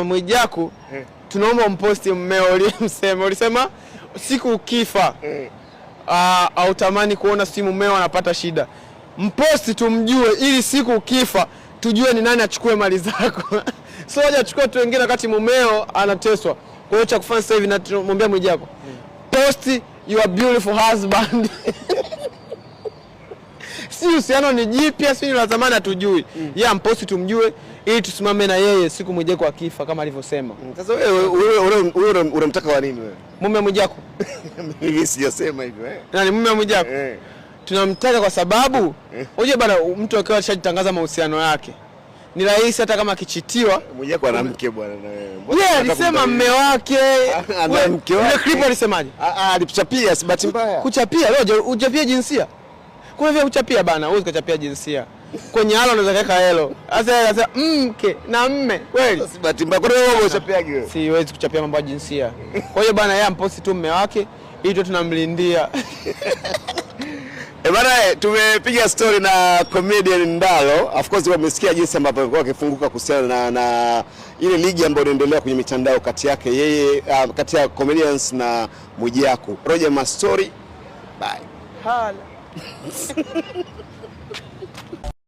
Mwijaku, tunaomba umposti mmeo uliyemsema. Ulisema siku ukifa hautamani kuona si mumeo anapata shida. Mposti tumjue, ili siku ukifa tujue ni nani achukue mali zako. So aje achukue tu wengine wakati mumeo anateswa. Kwa hiyo cha kufanya sasa hivi namwambia Mwijaku, post your beautiful husband. Si uhusiano ni jipya, si ni la zamani, hatujui. Yeye amposti tumjue, ili tusimame na yeye siku Mwijaku akifa kama alivyosema. Sasa wewe unamtaka wa nini wewe? Mume Mwijaku? Mimi sijasema hivyo eh. Nani mume wa Mwijaku? Eh. Tunamtaka kwa sababu unajua bana, mtu akiwa alishajitangaza mahusiano yake ni rahisi hata kama akichitiwa. Mwijaku ana mke bwana na wewe. Yeye alisema mme wake. Ana mke wake. Ile clip alisemaje? Ah, ah, alichapia si bahati mbaya. Kuchapia leo hujapia jinsia. Kuna vya kuchapia bana, huwezi kuchapia jinsia. Kwenye halo unaweza kuweka helo. Sasa yeye anasema mke na mme, kweli? Si bahati mbaya. Kwa nini wewe uchapiaje wewe? Siwezi kuchapia mambo ya jinsia. Kwa hiyo bana, yeye amposti tu mme wake ili tu tunamlindia. Eh, bana, tumepiga story na comedian Ndalo. Of course wamesikia jinsi ambavyo alikuwa akifunguka kuhusiana na ile ligi ambayo inaendelea kwenye mitandao kati yake yeye, kati ya comedians na Mwijaku. Roger Mastori. Bye. Hala.